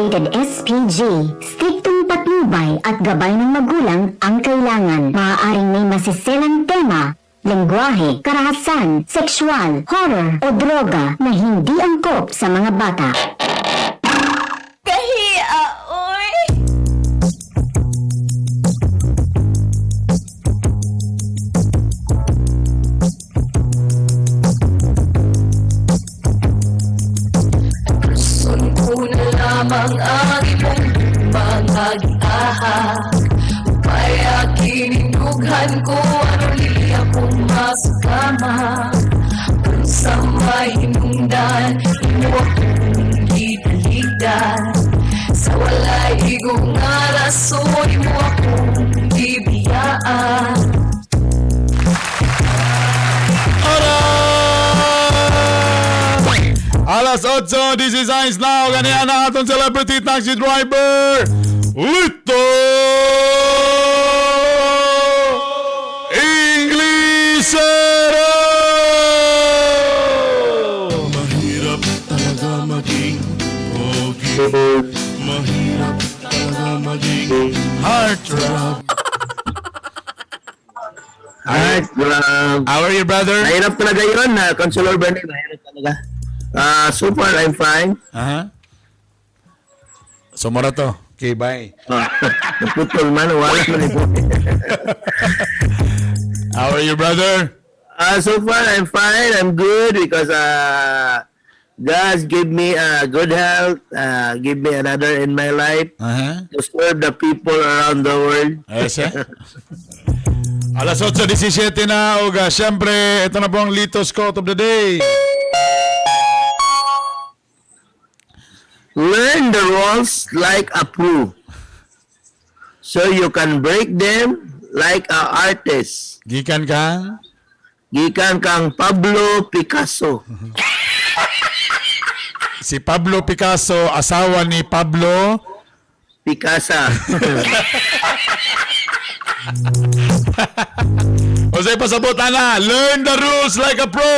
Rated SPG. Striktong patnubay at gabay ng magulang ang kailangan. Maaaring may masiselang tema, lengguwahe, karahasan, sexual, horror o droga na hindi angkop sa mga bata. Kahiya, oy! Rason ko na lamang ang imong mga giahak. Upay kinindughan ko ano liya kong masukama. Unsa may hinungdan, imo akong gitaligdan. Sa walay igong nga rason, imo akong gibiyaan. Alas 8, this is Science Now. Ganiya na atong celebrity taxi driver, Lito Inglesero! Mahirap talaga maging pogi. Mahirap talaga maging Heartthrob. Alright, well, How are you, brother? mahirap talaga yun, na Consular Bernie, mahirap talaga. So far, I'm fine. Aha. So, mura to. Okay, bye. Naputol man, wala man ito. How are you, brother? So far, I'm fine. I'm good because God give me good health, give me another in my life to serve the people around the world. Ese. Alas 8:17 na, Uga. Siyempre, ito na po ang Lito's Quote of the Day. Learn the rules like a pro, so you can break them like a artist. Gikan kang? Gikan kang Pablo Picasso. Si Pablo Picasso, asawa ni Pablo Picasso. Jose pasabot ana, learn the rules like a pro.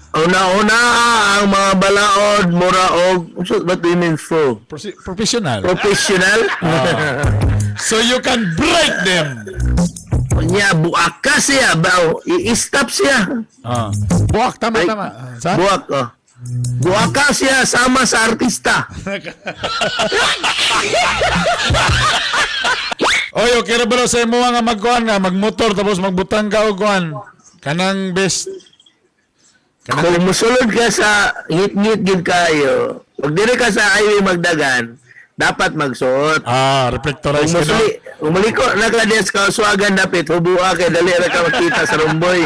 Una-una ang mga balaod mura og, what do you mean pro? Professional. Professional? So you can break them. Nya buak ka siya ba? I-stop siya. Buwak, tama, Ay, tama. Sa? Buak oh. Buak ka siya sama sa artista. Oy, okay ra ba sa imo nga magkuan nga magmotor tapos magbutang ka og kuan? Kanang best. Kanang Kung musulod ka sa ngit-ngit gid kayo, pag diri ka sa highway magdagan, dapat magsuot. Ah, reflectorize Kung ka na. musuli, umuliko na ka diyan sa kauswagan dapit, hubua kay dali ra ka makita sa rumboy.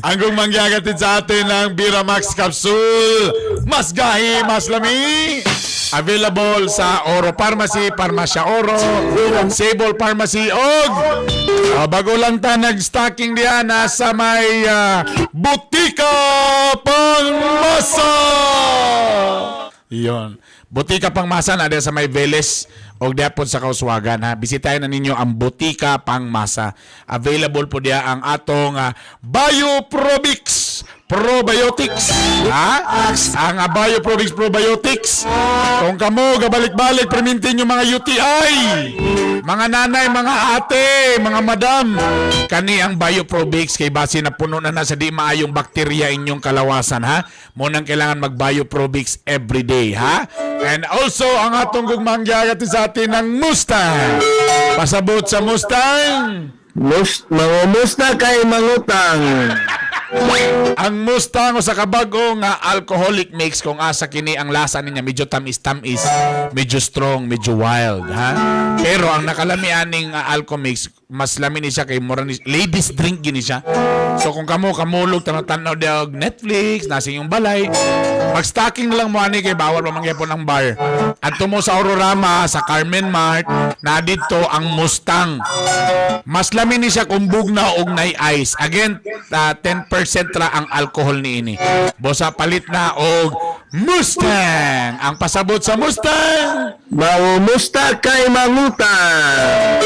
Ang kung mangyagatid sa atin ng Bira Max Capsule. Mas gahi, mas lami. Available sa Oro Pharmacy, Parmasya Oro, Sable Pharmacy, og bago lang ta nag-stocking diya nasa may Butika Pangmasa. Iyon. Butika Pangmasa na diya sa may Veles og diya po sa Kauswagan ha. Bisitahin na ninyo ang Butika Pangmasa. Available po diya ang atong Bioprobix Probiotics. Ha? Ang Bioprobix Probiotics. Kung kamo gabalik-balik permintin yung mga UTI. Mga nanay, mga ate, mga madam. Kani ang Bioprobix kay base na puno na na sa di maayong bakterya inyong kalawasan ha. Mo nang kailangan mag Bioprobix every day ha. And also ang atong gugmang gihagatid sa atin ng Mustang. Pasabot sa Mustang. Mangumusta kay mangutang. Ang Mustang o sa kabago nga alcoholic mix kung asa kini ang lasa niya medyo tamis-tamis, medyo strong, medyo wild ha. Pero ang nakalami aning alco mix mas lami ni siya kay mura ni ladies drink gini siya. So kung kamo kamulog tanaw-tanaw diha og Netflix, nasa inyong balay, mag-stocking lang mo ani kay bawal pa man gyapon ang bar. Adto mo sa Aurorama, sa Carmen Mart, na didto ang Mustang. Mas lami ni siya kung bugna og nay ice. Again, 10% ra ang alcohol niini. Bosa palit na og Mustang. Ang pasabot sa Mustang. Mangumusta kay mangutang.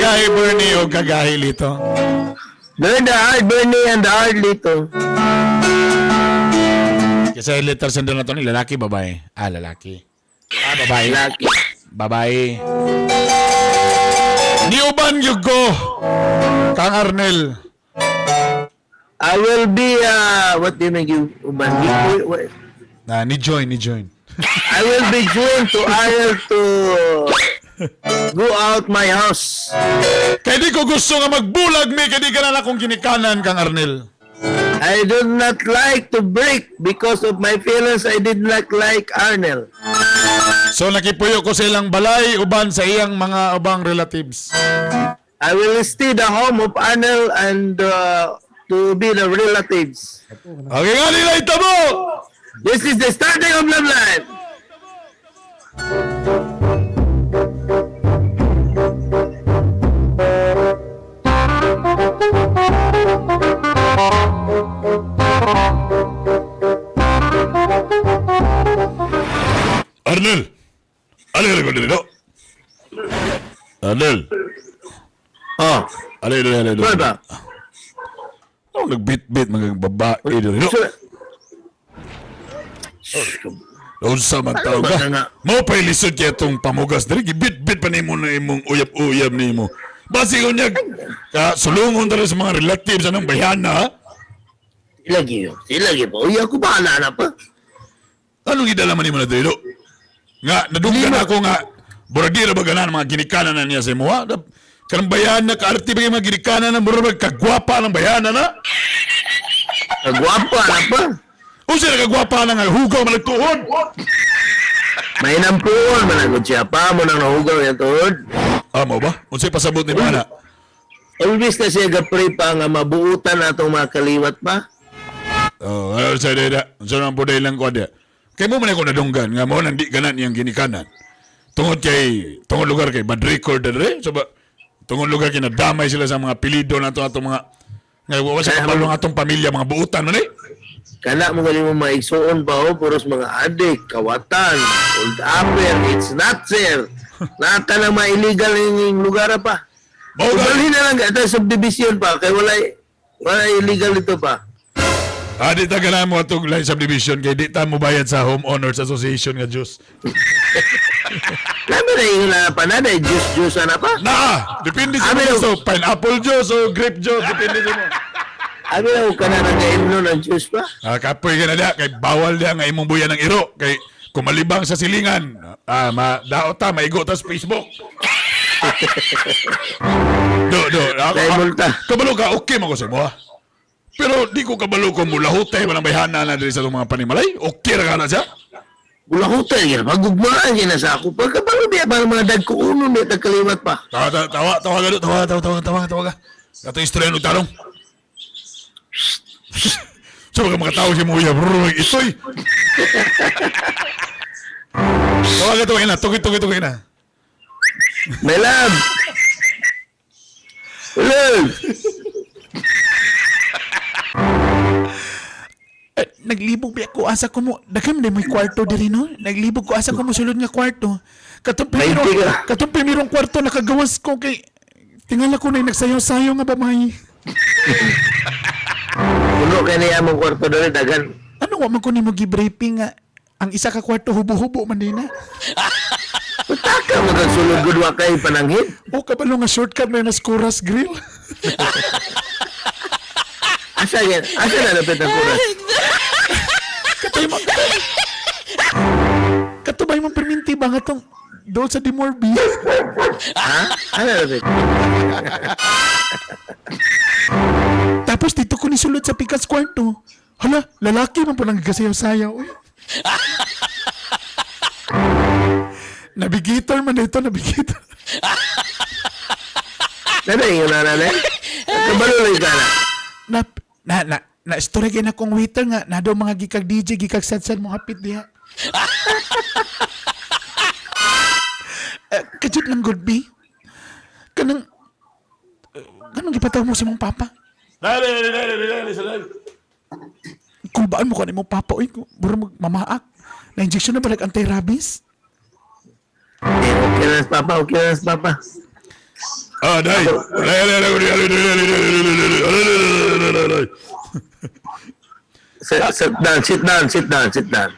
Kagahi Bernie o kagahi Lito. Learn the hard Bernie and the hard Lito. Kasi letter sender na to ni lalaki, babae. Ah, lalaki. Ah, babae. Laki. Babae. Niuban gyud ko. Kang Arnel. I will be, what do you mean, you, uban? Na ni join, ni join. I will be joined to Ariel to go out my house. Kay di ko gusto nga magbulag mi kay di ka na akong ginikanan kang Arnel. I do not like to break because of my feelings. I did not like Arnel. So nakipuyo ko sa ilang balay uban sa iyang mga ubang relatives. I will stay the home of Arnel and to be the relatives. Okay nga nila itabo. This is the starting of Love Life. Arnel. Alay ko dito. Arnel. Oh, Alay alay alay. ano ba? Oh, nagbit-bit mga babae dito. So, Unsa man Ano tawag ba ka? na nga? Mao pa'y lisod kaya itong pamugas diri. Gibit-bit pa nimo na imong uyab-uyab nimo. Basi ko niya, ka, sulungon diri sa mga relatives anong bayana. Ha? lagi yun. Lagi po. Uy, ako ba na pa? Anong gidala man nimo na dito? Nga, nadunggan ako nga, buragiro ba ganan mga ginikanan na niya sa imo, ha? Kanang bayana, kaarte ba yung mga ginikanan na murag kagwapa ng bayana na? Kagwapa na pa. Unsa na kagwapa na nga hugaw man nagtuon? May nampuon man siya pa mo nang nahugaw yung tuhod. Ah, mo ba? Unsay pasabot ni bana? Always na siya gapray pa nga mabuutan na atong mga kaliwat pa. Oh, ano sa deda? Unsa man po lang ko dia. Kay mo man ako nadunggan nga mo nang di ganan iyang ginikanan. Tungod kay tungod lugar kay bad record dere. So ba tungod lugar kay nadamay sila sa mga pilido nato atong mga nga wa sa kabalo ang atong pamilya mga buutan man eh. Kana mo galing mo maigsuon pa oh, puros mga adik, kawatan, old upper, it's not sir. Lahat ka ng mga illegal yung lugar pa. Mao gani. Ubalhin na lang ito subdivision pa kay wala illegal ito pa. Ah, di ta ganahan mo atong line subdivision kay di ta mo bayad sa homeowners association nga juice. Labi na yung na pa na juice juice na pa. Na, depende sa Amin mo ang- gusto, pineapple juice o grape juice, depende sa mo. Abi na ka na nang ng juice pa. Ah, kapoy ka na diya, kay bawal diya nga imong buya ng iro kay kumalibang sa silingan. Ah, ma daot ta, maigo ta sa Facebook. Do do, ako, Dahil multa. kabalo ka, okay man ko sa imo. ah. Pero di ko kabalo kung mulahutay man ang bayhana na diri sa itong mga panimalay. Okay ra ka na siya. Wala ko tayo, magugmaan yan na sa ako. Pagkabalo biya para mga dagko uno biya tagkaliwat pa. Tawa tawa tawa tawa tawa tawa tawa tawa tawa tawa ka. Kato istorya ng tarong. So baka makatawag si Muya, bro, itoy. Tawa ka tawa na, tukoy tukoy tukoy na. My love! Hello! Eh, naglibog biya ko asa ko mo daghan man may kwarto diri no naglibog ko asa ko mo sulod nga kwarto katong primero Bainte ka. katong primerong kwarto nakagawas ko kay tingala ko na nagsayaw-sayaw nga babae. Puno kay niya mong kwarto dali daghan. Ano wa man ko nimo gi-briefing nga ang isa ka kwarto hubo-hubo man din na. Putaka mo kag sulod gud wa kay pananghid. O kabalo nga shortcut may nas Kuras Grill. Asa yan? Asa na lapit ang kuras? Katay mo. Katubay mong perminti ba nga tong dool sa Dimorbi. Ha? Asa na lapit? Tapos dito ko nisulod sa pikas kwarto. Hala, lalaki man po nang gasayaw-sayaw. Uy. Navigator man dito, navigator. Nana ingon na na. Kabalo lang ka na. Na, na, na, na story kay na kong waiter nga, na daw mga gikag DJ, gikag sad-sad mo hapit diha. Eh, kajut lang good be. Kanang, eh, kanang gipataw mo sa mong papa. Dali, dali, dali, dali, dali. Kulbaan mo ka ni mong papa, uy, buro mag mamaak. Na injection na ba nag anti-rabies? Eh, okay lang sa papa, okay lang sa papa. Ah, day. Day, day, day, day, day, day, day, day, day, day. Sit, sit down, sit down, sit down, sit down.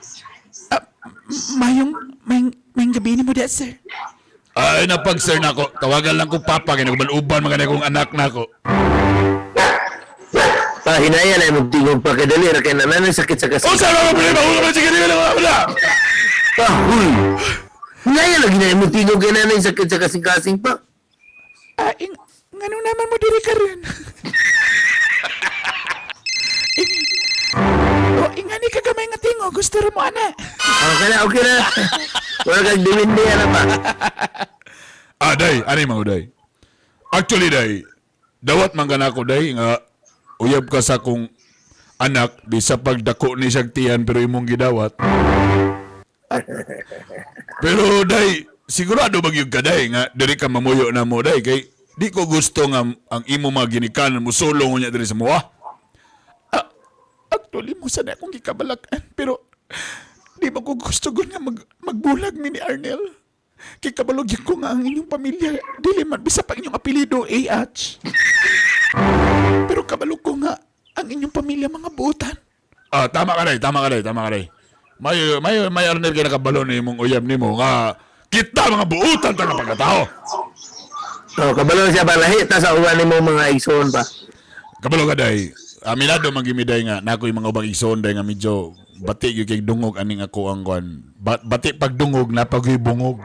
Mayong, mayong, mayong gabi ni mo da, sir. Ay, napag sir nako. Tawagan lang ko papa kay naguban-uban mga kong anak nako. Pa, hinaya na imong tingog pa kay dali ra kay nanay sakit sa kasing. Unsa ba problema? Unsa ba sige dili wala. Pa, huy. Hinaya lagi na imong tingog kay nanay sakit sa kasing-kasing pa. Ah, ing, ngano naman mo diri karon? Ing, oh, ingani ka gamay nga tingo, gusto ra mo ana. Okay na, okay na. Wala kang diwindi ana pa. Ah, day, ani mga day. Actually, day, dawat man ka nako, day, nga uyab ka sa kong anak, di sa pagdako ni siyang tiyan, pero imong gidawat. Pero, day, sigurado magyug ka, day, nga diri ka mamuyo na mo, day, kay di ko gusto nga ang imo mga ginikanan mo sulong niya diri sa mo, ah. Ah, actually, mo sana akong gikabalakan, pero di ba ko gusto gud nga magbulag mi ni Arnel. Kay kabalog gyud ko nga ang inyong pamilya, dili man bisa pa inyong apelyido AH. Pero kabalog ko nga ang inyong pamilya mga buutan. Ah, tama ka day, tama ka day, tama ka day. May Arnel kay nakabalo ni imong uyab nimo nga kita mga buutan ta nga pagkatao. Oh, kabalo siya pa lahi ta sa uwan nimo mga igsoon pa. Kabalo ka day. Aminado man gimi day nga nako yung mga ubang igsoon day nga medyo bati gyud kay dungog aning ako ang kuan. Bati pagdungog na bungog.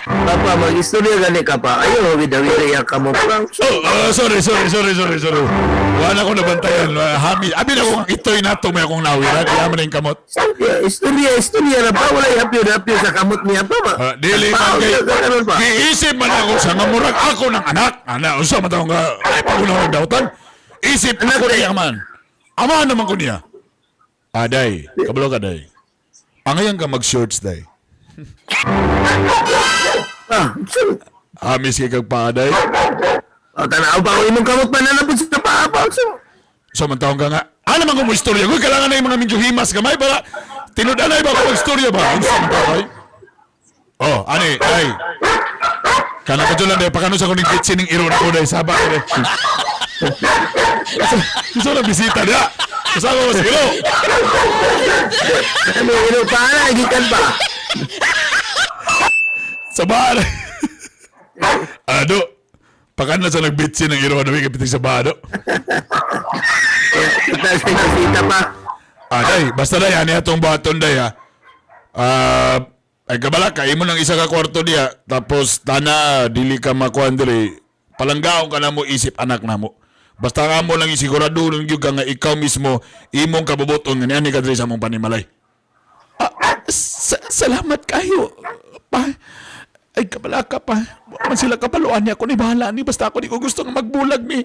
Papa, mag-istorya gani ka pa. Ayo, widawi ya ka mo pa. Oh, sorry, sorry, sorry, sorry, sorry. Wala ko nabantayan. Hami. Abi na ko ang itoy nato may akong nawiran. Di man yung kamot. Istorya, istorya, istorya na pa. Wala hapyo-hapyo sa kamot niya pa ba? Dili man Pa, kay karon pa. giisip man ako sa nga murag ako ng anak. Ana, unsa man taong nga ay pag una dautan. Isip Anak ako ko niya man. Ama naman ko niya. Aday, kabalo ka day. Angayan ka mag-shorts day. Ah, sure. Amis kay kag paaday. Oh, tanaw pa ko imong kamot pa na napod sa paa pa. So, So man taong ka nga. Ano man ko mo istorya? Kuy kailangan na yung mga medyo himas gamay para tinud-anay ba ko istorya ba? Unsa man taong ay? Oh, ani, ay. Kana ko lang day pakano sa kuning kitchen ning iro na ko day saba ko day. Gusto na bisita dia. Kasama mo siguro. ano, ino pa na, gikan pa. Sa bahay. Ano? Pakan na sa nagbitsin ng iro na kapiting sa bado. Kita sa bisita pa. Ah, day, basta day, ani atong baton day ha. Ah, ay kabala ka imo ng isa ka kwarto diya tapos tana dili ka makuan diri. Palanggaon ka na mo isip anak namo. Basta nga mo lang isigurado lang gyud ka nga ikaw mismo imong kabubuton nga niani ka diri sa among panimalay. Ah, salamat kayo pa. Ay kabalaka pa. Wa man sila kabaluan niya ako ni bahala ni basta ako di ko gusto nga magbulag mi.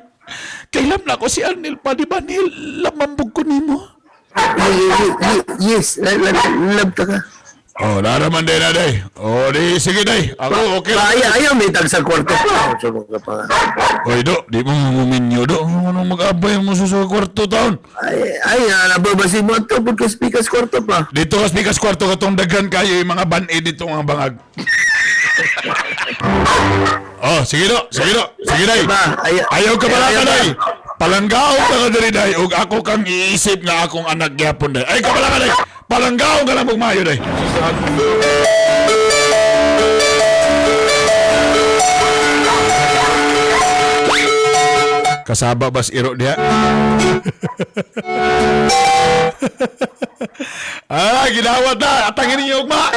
Kailam na ako si Arnel pa di ba ni lamambog ko nimo. Yes, love ta ka. Oh, naraman day na day. Oh, di sige day. Ako okay. Pa, ayaw, ayaw, may tag sa kwarto pa. Oh, so, ka pa. Oy, do, di mo muminyo do. Ano mag-abay mo sa kwarto taon? Ay, ay, nababasi mo ito, pagka speakers kwarto pa. Dito kas pikas kwarto katong daghan kayo yung mga ban dito mga bangag. Oh, sige do, sige do, sige day. Ba, Ayaw ka pala ayaw ka ba? day. Palanggaw ka ka diri day ug ako kang iisip nga akong anak gyapon day. Ay ka pala ka day. Palanggaw ka lang maayo day. Kasaba bas iro diha. Ah, ginawat na. Atangin ninyo ugma.